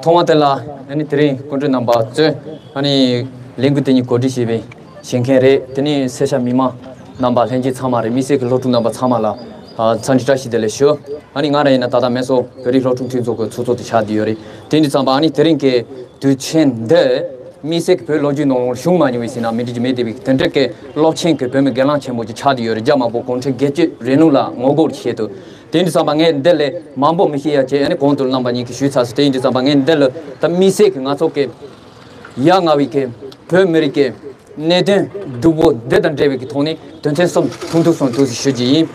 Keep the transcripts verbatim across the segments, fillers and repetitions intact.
ཐོག་མ་དེ་ལ་ཨ་ནི་དེ་རིང་སྐུ་མགྲོན་རྣམ་པ་གཙོས་ཨ་ནི་ལས་འགུལ་དེ་ཉིད་གོ་སྒྲིག་བྱས་པའི་བྱེད་མཁན་རེད། དེ་ནས་སེར་སྐྱ་མི་མང་རྣམ་པ་ལྷན་རྒྱས་ཚང་མ་རེད། དམིགས་བསལ་གྱི་སློབ་ཕྲུག་རྣམ་པ་ཚང་མ་ལ་ཨ་འཚམས་འདྲི་བཀྲ་ཤིས་བདེ་ལེགས་ཞུ། ཨ་ནི་ང་རང་ཡིན་ན་ད་ལྟ་མེ་སོ་བོད་རིགས་སློབ་ཕྲུག་མཐུན་ཚོགས་ཀྱི་ཚོགས་གཙོ་དེ་ཆགས་བསྡད་ཡོད་རེད། དེ་འདྲ་ཙམ་པ་ཨ་ནི་དེ་རིང་གི་དུས་ཆེན་འདི་དམིགས་བསལ་གྱི་བོད་ལོ་རྒྱུས་ནང་ལོགས་བྱུང་མ་མྱོང་བའི་ཟེར་ན་མི་འགྲིག་གི་མེད་དེ་བའི་དེ་འདྲ་གི་སློབ་ཆེན་གྱི་བོད་མི་སྒེར་ལངས་ཆེན་པོ་ཅིག་ཆགས་བསྡད་ཡོད་རེད། རྒྱ་དམར་པོ་གུང་ཁྲན་སྒེར་གཅོད་རིང་ལུགས་ལ་ངོ་རྒོལ་ཆེད་དུ། དེ་འདྲ་ཙམ་པ་ངས་འདི་ལས་མང་པོ་མི་བཤད་ཡ་བྱས། ཨ་ནི་གོང་དུ་བླངས་པ་ཉིད་ཀྱིས་ཞུས་ཚར་སོང་། དེ་འདྲ་ཙམ་པ་ངས་འདི་ལ་ད་དམིགས་བསལ་གྱི་ང་ཚོ་གི་ཡ་ང་བའི་གི་བོད་མི་རིགས་ཀྱི་གནད་དོན་སྡུག་པོ་འདི་དང་འབྲེལ་བའི་གི་ཐོག་ནས་དོན་ཚན་གསུམ་ཐུང་ཐུང་གསུམ་ཐུང་ཞིག་ཞུ་རྒྱུ་ཡིན།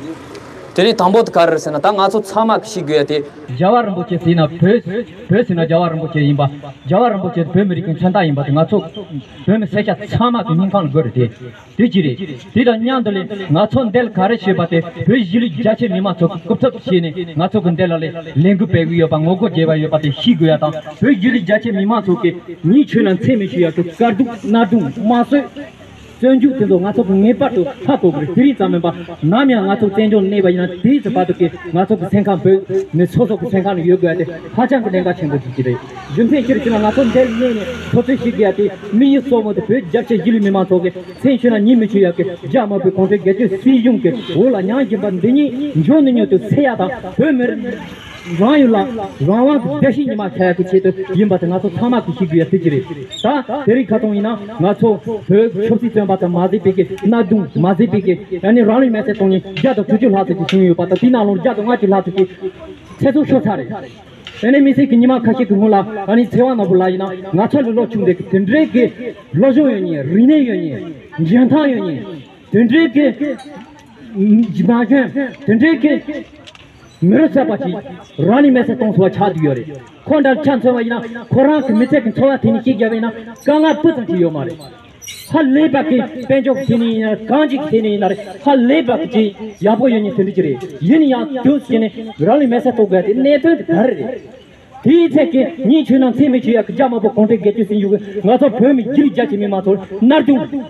དེ་ནས་དང་པོ་དེ་ག་རེ་རེད་ཟེར་ན། ད་ང་ཚོ་ཚང་མ་གི་ཤེས་དགོས་ཡ་དེ། རྒྱལ་བ་རིན་པོ་ཆེ་ཟེར་ན་བོད། བོད་ཟེར་ན་རྒྱལ་བ་རིན་པོ་ཆེ་ཡིན་པ། རྒྱལ་བ་རིན་པོ་ཆེ་བོད་མི་རིགས་ཀྱི་མཚོན་རྟགས་ཡིན་པ་དེ་ང་ཚོ་བོད་མི་སེར་སྐྱ་ཚང་མ་གི་སྙིང་ཁོང་ལ་དགོས་རེད་དེ། དེ་གཅིག་རེད། དེ་དང་མཉམ་དུ་ལས་ང་ཚོ་འདི་ལ་ག་རེ་བྱས་པ་དེ་བོད་གཞིས་ལུས་རྒྱ་ཆེ་མི་མང་ཚོ་གི་སྐུ་ཚབ་བྱས་ནས་ང་ཚོ་གི་འདི་ལ་ལས་ལས་འགུལ་སྤེལ་གི་ཡོད་པ། ངོ་རྒོལ་བྱས་པ་ཡོད་པ་དེ་ཤེས་དགོས་ཡ་དང་། བོད་གཞིས་ལུས་རྒྱ་ཆེ་མི་མང་ཚོ་གི་ཉིན་མཆོད་ན་མཚན་མི་ཆོད་ཡ་གི་དཀའ་སྡུག་གནའ་སྡུག་དམར་གསོད་བཙོན་འཇུག་དེ་ཚོ་ང་ཚོ་གི་ངེས་པར་དུ་ཧ་གོ་དགོས་རེད། དེ་རིང་ཙམ་མིན་པ་ནམ་ཡང་ང་ཚོ་བཙན་བྱོལ་གནས་པ་ཡིན་ན་དེའི་ཚེ་བར་དུ་གི་ང་ཚོ་གི་སེམས་ཁམས་བོད་མི་སོ་སོ་གི་སེམས་ཁམས་ལ་ཡོད་དགོས་ཡ་དེ་ཧ་ཅང་གི་གནད་འགག་ཆེན་པོ་ཞིག་རེད། རྒྱུ་མཚན་ཅི་རེད་ཟེར་ན། ང་ཚོ་འདིར་གནས་ནས་ཐོབ་ཚོད་བྱེད་དགོས་ཡ་དེ་དམིགས་ཡུལ་གཙོ་བོ་དེ་བོད་རྒྱ་ཆེ་གཞིས་ལུས་མི་མང་ཚོ་གི་མཚན་མཆོད་ན་ཉིན་མི་ཆོད་ཡ་གི་རྒྱ་དམར་པོའི་གུང་ཁྲན་སྒེར་གཅོད་སྲིད་གཞུང་གི་འོག་ལ་ཉམས་ཀྱིན་པ་འདི་ཉིད་མགྱོགས་ནས་མྱུར་དུ་སེལ་ཡ་དང་། བོད་མི་རིགས་རང་ཡུལ་ལ་རང་དབང་གི་བདེ་སྐྱིད་ཉི་མ་འཆར་ཡག་གི་ཆེད་དུ་ཡིན་པ་དེ་ང་ཚོ་ཚང་མ་གིས་ཤེས་དགོས་ཡ་དེ་ཅི་རེད། ད་དེ་རིང་ཁ་ཐོག་ཡིན་ན་ང་ཚོ་བོད་ཆབ་སྲིད་བཙོན་པ་དང་མ་ཟད་པའི་གི་གནའ་སྡུག་མ་ཟད་པའི་གི་ཡང་ནི་རང་ལུས་མེར་སྲེག་གཏོང་མཁན་བརྒྱ་དང་དྲུག་ཅུ་ལྷག་ཙམ་ཅིག་བྱུང་ཡོད་པ་དང་། དེའི་ནང་ལོགས་བརྒྱ་དང་ལྔ་བཅུ་ལྷག་ཙམ་ཅིག་ཚེ་སྲོག་ཤོར་ཚར་རེད། ཡང་ནི་དམིགས་བསལ་གི་ཉི་མ་ཁ་ཤས་ཀྱི་སྔོན་ལ་ཨ་ནི་ཚེ་དབང་ནོར་བུ་ལགས་ཡིན་ན་ང་ཚོ་ལས་ལོ་ཆུང་དེ་གི་དེ་འདྲའི་གི་སློབ་སྦྱོང་ཡོད་མཁན། རིག་གནས་ཡོད་མཁན། འཇོན་ཐང་ཡོད་མཁན། དེ་འདྲའི་གི་ན་གཞོན། དེ་འདྲའི་གི་མི་རབས་གསར་པ་ཞིག་རང་ལུས་མེར་སྲེག་གཏོང་ཐུབ་པ་ཆགས་བསྡད་ཡོད་རེད། ཁོང་འདྲ་ཆ་མཚོན་པ་ཡིན་ན། ཁོ་རང་གི་མི་ཚེ་གི་འཚོ་བ་དེ་ནི་ཤེས་རྒྱ་བས་ན་དཀའ་ངལ་སྤུ་ཙམ་ཞིག་ཡོད་མ་རེད། ཧ་ལས་པ་གི་དཔལ་འབྱོར་གི་ཐད་ནས་ཡིན་ན་རེད། གང་ཅིག་གི་ཐད་ནས་ཡིན་ན་རེད། ཧ་ལས་པ་གི་ཅིག་ཡག་པོ་ཡོད་མཁན་དེ་འདྲ་ཅིག་རེད། ཡིན་ཡང་དུས་ཀྱི་ནས་རང་ལུས་མེར་སྲེག་གཏོང་དགོས་ཡ་དེ་གནད་དོན་དེ་ག་རེ་རེད། དེའི་ཚེ་གི་ཉིན་མཆོད་ན་མཚན་མི་ཆོད་ཡ་གི་རྒྱ་དམར་པོ་གུང་ཁྲན་སྒེར་གཅོད་སྲིད་གཞུང་གིས་ང་ཚོ་བོད་མི་སྒྱིད་ལུག་རྒྱ་ཆེ་མི་མང་ཚོར་མནར་སྦྱོང་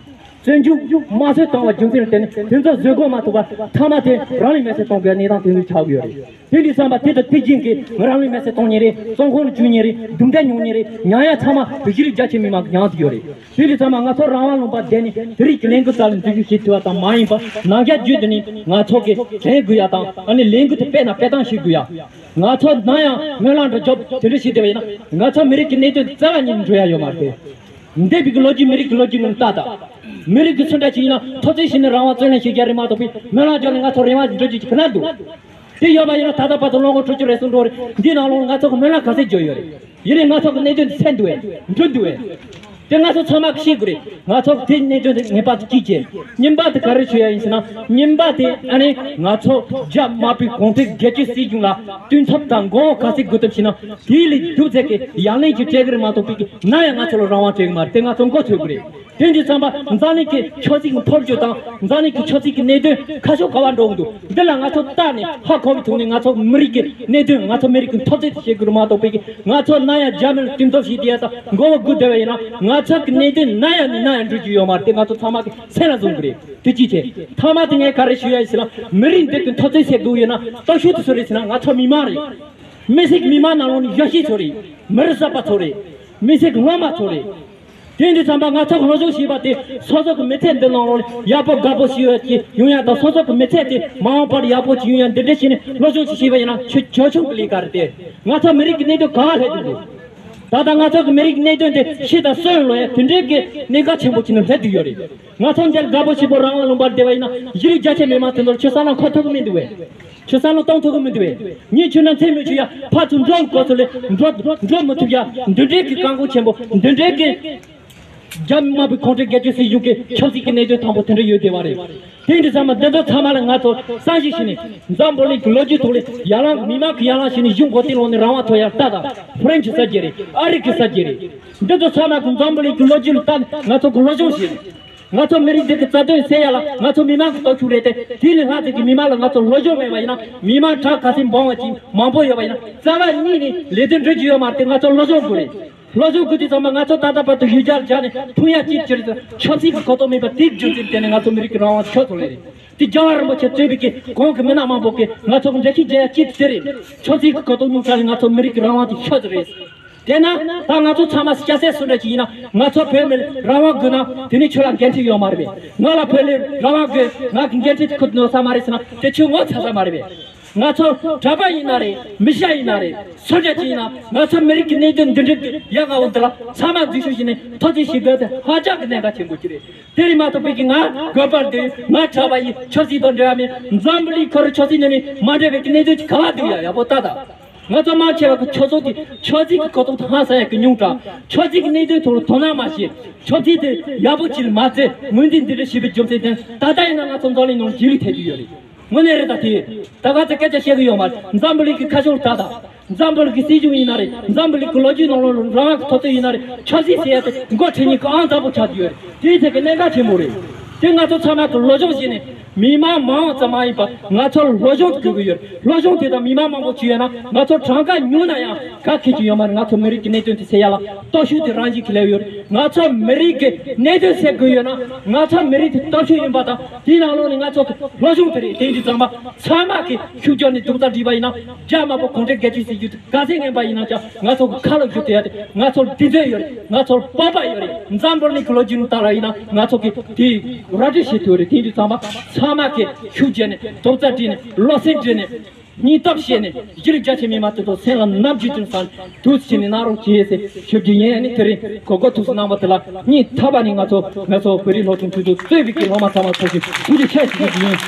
བཙོན་འཇུག་དམར་གསོད་བཏང་བ་རྒྱུ་མཚན་ལ་བརྟེན་ནས་དེ་ཚོ་བཟོད་དགོས་མ་ཐུབ་པར་མཐའ་མ་དེ་རང་ལུས་མེར་སྲེག་གཏོང་དགོས་གནས་སྟངས་དེ་ཚོ་ཆགས་ཀྱི་ཡོད་རེད། དེ་འདྲའི་བསམ་པ་དེ་དང་དེ་རྐྱེན་གྱིས་ང་རང་ལུས་མེར་སྲེག་གཏོང་མཁན་རེད། བཙོན་ཁང་ལ་འཇུག་མཁན་རེད། རྡུང་རྡེག་མྱོང་མཁན་རེད། མྱངས་ཡ་ཚང་མ་བོད་ཤི་རིགས་རྒྱ་ཆེ་མི་མང་གིས་མྱངས་ཐུབ་ཡོད་རེད། དེ་འདྲའི་ཚང་མ་ང་ཚོ་རང་དབང་ལུང་པ་བསྡད་ནས་དེ་རིགས་ཀྱི་ལས་འགུལ་རྩ་ལ་འཛུལ་ཞུགས་བྱེད་ཐུབ་པ་དང་མ་ཡིན་པ་ནང་རྒྱ་བརྒྱུད་དུ་ནས་ང་ཚོ་གི་དྲན་དགོས་ཡ་དང་། ཨ་ནི་ལས་འགུལ་དེ་སྤེལ་ན་སྤེལ་སྟངས་ཤེས་དགོས་ཡ། ང་ཚོ་ནམ་ཡང་སྨོན་ལམ་འདྲ་རྒྱོབ་དེ་འདྲ་བྱེད་བསྡད་པ་ཡིན་ན་ང་ཚོ་མི་རིགས་ཀྱི་གནད་དོན་རྩ་བ་ཉིད་ནས་འགྲོ་ཡ་ཡོད་མ་རེད། འདས་པའི་གི་ལོ་རྒྱུས་མི་རིགས་ཀྱི་ལོ་རྒྱུས་ནང་ལྟ་དང་། མི་རིགས་ཀྱི་སུ་འདྲ་ཞིག་ཡིན་ན་ཐོབ་ཚོད་བྱས་ནས་རང་དབང་རྩོད་ལེན་བྱེད་རྒྱུ་རེད་མ་གཏོགས་པའི་སྨོན་ལམ་རྒྱབ་ནས་ང་ཚོ་རེ་བ་འགྲོ་རྒྱུ་ཅིག་ག་ན་འདུག་དེ་ཡོད་པ་ཡིན་ན་ད་ལྟ་བར་དུ་ལོ་ངོ་དྲུག་ཅུ་རེ་ཟུང་འགྲོ་རེད། འདིའི་ནང་ལོགས་ང་ཚོ་གི་སྨོན་ལམ་ག་ཚད་བརྒྱབ་ཡོད་རེད། ཡིན་ནའི་ང་ཚོ་གི་གནད་དོན་འདི་ཚད་འདུག་བས། འགྲོ་འདུག་བས། དེ་ང་ཚོ་ཚང་མ་གིས་ཤེས་དགོས་རེད། ང་ཚོ་གི་དེ་གནད་དོན་དེ་ངེས་པར་དུ་གཅིག་བྱས། གཉིས་པ་དེ་ག་རེ་ཞུ་ཡ་ཡིན་ཟེར་ན། གཉིས་པ་དེ་ཨ་ནི་ང་ཚོ་རྒྱ་དམར་པོའི་གུང་ཁྲན་སྒེར་གཅོད་སྲིད་གཞུང་ལ་བསྟུན་ཐབས་དང་མགོ་བོ་ག་ཚད་སྒུར་ཐབས་བྱས་ན་དེའི་ལས་སྡུག་ཚད་ཀྱི་ཡ་ལན་ཅིག་སྤྲད་གི་རེད་མ་གཏོགས་པའི་ནམ་ཡང་ང་ཚོ་ལ་རང་དབང་སྤྲད་གི་མ་རེད། དེ་ང་ཚོ་མགོ་ཚོས་དགོས་རེད། དེ་འདྲའི་བསམ་པ་འཛམ་གླིང་གི་ཆབ་སྲིད་ཀྱི་འཕོ་འགྱུར་དང་འཛམ་གླིང་གི་ཆབ་སྲིད་ཀྱི་གནད་དོན་ཁ་ཕྱོགས་ག་པར་འགྲོ་གི་འདུག་འདི་ལ་ང་ཚོ་བལྟས་ནས་ཧ་གོ་བའི་ཐོག་ནས་ང་ཚོ་མི་རིགས་ཀྱི་གནད་དོན། ང་ཚོ་མི་རིགས་ཀྱི་འཐབ་རྩོད་དེ་བྱེད་དགོས་རེད་མ་གཏོགས་པའི་ང་ཚོ་ནམ་ཡང་རྒྱ་མི་ལ་བསྟུན་ཐབས་བྱེད་བསྡད་ཡ་དང་མགོ་བོ་སྒུར་བསྡད་པ་ཡིན་ན་ང་ཚོ་གི་གནད་དོན་ནམ་ཡང་ནས་ནམ་ཡང་འགྲོ་རྒྱུ་ཡོད་མ་རེད། དེ་ང་ཚོ་ཚང་མ་གི་སེམས་ལ་བཟུང་དགོས་རེད། དེ་གཅིག་བྱས། མཐའ་མ་དེ་ངས་ག་རེ་ཞུ་ཡ་ཡིན་ཟེར་ན། མི་རིགས་འདི་གི་འཐབ་རྩོད་བྱེད་དགོས་ཡོད་ན་སྟོབས་ཤུགས་དེ་སུ་རེད་ཟེར་ན་ང་ཚོ་མི་མང་རེད། མི་སེར་གྱི་མི་མང་ནང་ལོགས་ནས་ཡག་ཤོས་ཚོ་རེད། མི་རབས་གསར་པ་ཚོ་རེད། མི་སེར་གྱི་སློབ་མ་ཚོ་རེད། དེ་འདྲ་བསམ་པ་ང་ཚོ་གི་སློབ་སྦྱོང་བྱས་པ་དེ་སོ་སོ་གི་མི་ཚེ་འདི་ནང་ལོགས་ཡག་པོ་དགའ་པོ་ཞིག་ཡོད་ཀྱི་ཡོང་ཡ་དང་། སོ་སོ་གི་མི་ཚེ་དེ་མ་འོངས་པར་ཡག་པོ་ཅིག་ཡོང་ཡ་འདི་འདྲ་བྱས་ནས་སློབ་སྦྱོང་ཅིག་བྱས་པ་ཡིན་ན་ཆོ་ཆོག་ཆུང་གི་ལས་ཀ་རེད་དེ། ང་ཚོ་མི་རིགས་ཀྱི་གནད་དོན་གང་སླེབས་ཀྱི་འདུག་ད་ལྟ་ང་ཚོ་གི་མི་རིགས་གནད་དོན་དེ་ཕྱི་དང་སྲོལ་ལོ་ཡ་དེ་འདྲའི་གི་གནད་འགག་ཆེན་པོ་ཅིག་ནང་སླེབས་ཀྱི་ཡོད་རེད། ང་ཚོ་འདིར་དགའ་པོ་ཞིག་པོ་རང་དབང་ལུང་པར་བསྡད་པ་ཡིན་ན་གཞིས་ལུས་རྒྱ་ཆེ་མི་མང་དེ་ཚོར་ཆོས་སྲང་ལམ་འཁོར་ཐུབ་ཀྱི་མི་འདུག་བས། ཆོས་སྲང་ལམ་གཏོང་ཐུབ་ཀྱི་མི་འདུག་བས། ཉིན་མཆོད་ན་མཚན་མི་ཆོད་ཡ། ཕར་ཚུར་འགྲོ་དགོས་ཚོད་ལས་འགྲོ་འགྲོ་མི་ཐུབ་ཡ། འདི་འདྲའི་གི་རྐང་འཁོར་ཆེན་པོ་འདི་འདྲའི་གི་རྒྱ་དམར་པོའི་གུང་ཁྲན་སྒེར་གཅོད་སྲིད་གཞུང་གི་ཆབ་སྲིད་ཀྱི་གནད་དོན་དང་པོ་དེ་འདྲ་ཡོད་བསྡད་པ་རེད། དེ་འདྲ་ཚང་མ་འདི་ཚོ་ཚང་མ་ལ་ང་ཚོ་བསམ་གཞིག་བྱས་ནས་འཛམ་བུ་གླིང་གི་ལོ་རྒྱུས་ཐོག་ལ་ཡར་ལངས་མི་མང་གི་ཡར་ལངས་བྱས་ནས་གཞུང་མགོ་རྟིང་སློག་ནས་རང་དབང་ཐོབ་ཡ་ལྟ་དང་། ཧྥ་རན་ཆི་གསར་བརྗེ་རེད། ཨ་རི་གི་གསར་བརྗེ་རེད། འདི་ཚོ་ཚང་མ་གི་འཛམ་བུ་གླིང་གི་ལོ་རྒྱུས་ལ་ལྟ་ནས་ང་ཚོ་གི་སློབ་སྦྱོང་བྱས། ང་ཚོ་མི་རིགས་འདི་གི་རྩ་དོན་སེལ་ཡ་ལ་ང་ཚོ་མི་མང་གི་སྟོབས་ཤུགས་རེད་དེ། དེ་ལས་ལྷག་ཙམ་གྱི་མི་མང་ལ་ང་ཚོ་སློབ་སྦྱོང་མེད་པ་ཡིན་ན། མི་མང་བྲག་ག་ཚོད་འབོང་བ་ཅིག་མང་པོ་ཡོད་པ་ཡིན་ན། རྩ་བ་ཉིད་ནས་ལས་དོན་འགྲུབ་རྒྱུ་ཡོད་མ་རེད་དེ། ང་ཚོ་སློབ་སྦྱོང་དགོས་རེད། སློབ་སྦྱོང་དགོས་དུས་ཙམ་པ་ང་ཚོ་ད་ལྟ་བར་དུ་ཡུལ་གྱར་སྦྱར་ནས་ཐུག་ཡ་གཅིག་གྱུར་ཆབ་སྲིད་ཀྱི་གོ་རྟོགས་མེད་པ་དེའི་རྒྱུ་མཚན་བརྟེན་ནས་ང་ཚོ་མི་རིགས་ཀྱི་རང་དབང་ཤོར་སོང་བ་རེད། དེ་རྒྱལ་བ་རིན་པོ་ཆེ་གཙོས་པའི་གི་གོང་གི་མི་སྣ་མང་པོ་གིས་ང་ཚོ་གི་འགྲེལ་བཤད་བརྒྱབ་ཡ་གཅིག་དེ་རེད། ཆབ་སྲིད་ཀྱི་གོ་རྟོགས་ཉུང་ས་ནས་ང་ཚོ་མི་རིགས་ཀྱི་རང་དབང་དེ་ཤོར་ཟིན་རེད། དེས་ན་ད་ང་ཚོ་ཚང་མ་སྐྱ་སེར་སུ་འདྲ་ཅིག་ཡིན་ན། ང་ཚོ་བོད་མི་རང་དབང་དགོས་ན་དེ་ནི་ཁྱོད་ལ་འགན་འཁྲི་ཡོད་མ་རེད་པས། ང་ལ་བོད་ལ་རང་དབང་དགོས། ང་གི་འགན་འཁྲི་ཁུར་ནོར་ས་མ་རེད་ཟེར་ན་དེ་ཁྱོད་ངོ་ཚ་ས་མ་རེད་པས། ང་ཚོ་གྲྭ་པ་ཡིན་ན་རེད། མི་ཤ་ཡིན་ན་རེད། སུ་འདྲ་ཅིག་ཡིན་ན་ང་ཚོ་མི་རིགས་ཀྱི་གནད་དོན་འདི་འདྲའི་ཡག་ག་འོང་འདི་ལ་ཚང་མ་འཛུལ་ཞུགས་བྱས་ནས་ཐུགས་རྗེ་ཞུ་དགོས་དེ་ཧ་ཅང་གི་གནད་འགག་ཆེན་པོ་ཅིག་རེད། དེ་རིང་མ་གཏོགས་པའི་གི་ང་དགོན་པར་འདུག་ང་གྲྭ་པ་ཡིན། ཆབ་སྲིད་དང་འབྲེལ་བ་མེད། འཛམ་བུ་གླིང་ཁོར་ཆབ་སྲིད་ནང་ནས་མ་འབྲེལ་བའི་གནས་ཚུལ་ག་ལ་འདུག་ཡ། ཡག་པོ་ལྟ་དང་། ང་ཚོ་མང་ཆེ་བ་གི་ཆོས་ཚོགས་དེ་ཆོས་སྲིད་ཀྱི་གོ་རྟོགས་དང་ཧང་སང་ཡག་གི་ཉུང་དྲགས། ཆོས་སྲིད་ཀྱི་གནས་ཚུལ་ཐོག་ལ་དོ་སྣང་མ་བྱེད། ཆོས་སྲིད་དེ་ཡག་པོ་ཅིག་མ་བརྩི། ངོས་འཛིན་འདི་འདྲ་བྱེད་པའི་རྒྱུ་མཚན་དེ་ད་ལྟ་ཡིན་ན་ང་ཚོ་འཛམ་གླིང་ནང་ལ་རྗེས་ལུས་ཐེབས་ཀྱི་ཡོད་རེད། དངོས་གནས་རེད། ད་དེ་ད་ག་ཚོད་སྐད་ཆ་བཤད་གི་ཡོད་མ་རེད། འཛམ་བུ་གླིང་གི་ཁ་ཕྱོགས་ལ་ལྟ་དང་། འཛམ་བུ་གླིང་གི་སྲིད་གཞུང་ཡིན་ན་རེད། འཛམ་བུ་གླིང་གི་ལོ་རྒྱུས་ནང་ལོགས་ལ་རང་དབང་གི་ཐོབ་ཐང་ཡིན་ན་རེད། ཆབ་སྲིད་ཟེར་ཡ་དེ་མགོ་ཁྲིད་མཁན་གྱི་ཨང་དང་པོ་ཆགས་ཀྱི་ཡོད་རེད། དེའི་ཐད་ཀྱི་གནད་འགག་ཆེན་པོ་རེད། དེ་ང་ཚོ་ཚང་མ་གི་སློབ་སྦྱོང་བྱས་ནས་མི་མང་མང་ཙམ་མ་ཡིན་པ་ང་ཚོར་སློབ་སྦྱོང་དགོས་ཀྱི་ཡོད་རེད། སློབ་སྦྱོང་དེ་དང་མི་མང་མང་པོ་བྱས་ཡོད་ན་ང་ཚོ་གྲངས་ཀ་ཉུང་ན་ཡང་ག་གེ་ཅིག་ཡོད་མ་རེད། ང་ཚོ་མི་རིགས་ཀྱི་གནད་དོན་དེ་སེལ་ཡ་ལ་སྟོབས་ཤུགས་དེ་རང་བཞིན་གྱིས་སླེབས་ཡོད་རེད། ང་ཚོ་མི་རིགས་ཀྱི་གནད་དོན་སེལ་དགོས་ཡོད་ན་ང་ཚོ་མི་རིགས་དེ་སྟོབས་ཤུགས་ཡིན་པ་དང་དེའི་ནང་ལོགས་ནས་ང་ཚོ་གི་སློབ་སྦྱོང་དེ་རེད། དེ་ཡིན་དུས་ཚང་མ་ཚང་མ་གི་ཤུགས་རྒྱག་ནས་རྡོག་རྩ་སྒྲིལ་བ་ཡིན་ན། རྒྱ་དམར་པོ་གུང་ཁྲན་སྒལ་ཚིགས་ཟེར་རྒྱུ་དེ་ག་ཚད་ངན་པ་ཡིན་ན་ཀྱང་ང་ཚོ་གི་ཁ་ལོ་བསྒྱུར་ཐུབ་ཡ་དེ་ང་ཚོར་གདེང་ཚོད་ཡོད་རེད། ང་ཚོར་སྤོབས་པ་ཡོད་རེད། འཛམ་བུ་གླིང་གི་ལོ་རྒྱུས་ནང་ལྟར་ཡིན་ན་ང་ཚོ་གི་དེ་ར་སྤྲོད་བྱེད་ཐུབ་རེད། དེ་ཡིན་དུས་ཚང་མ་ཚང་མ་གི་ཤུགས་རྒྱག་ནས་རྡོག་རྩ་སྒྲིལ་ནས་བློ་སེམས་སྒྲིལ་ནས་སྙིང་སྟོབས་བཤད་ནས་གཞིས་ལུས་རྒྱ་ཆེ་མི་མང་དེ་ཚོ་སེམས་ལ་ནམ་རྒྱུན་དུ་བསམ་དུས་ཕྱིན་ནས་གནང་རོགས་བྱེད་ཟེར་ཞུ་རྒྱུ་ཡིན། ཨ་ནི་དེ་རིང་གོ་སྐབས་ཐུགས་སུ་གནང་བ་དེ་ལ་སྙིང་ཐག་པ་ནས་ང་ཚོ་ང་ཚོ་བོད་རིགས་སློབ་ཆུང་ཆུང་དུ་གཙོས་པའི་གི་སློབ་མ་ཚང་མ་ཚོགས་ཞིང་ཐུགས་རྗེ་ཆེ་ཞུ་རྒྱུ་ཡིན།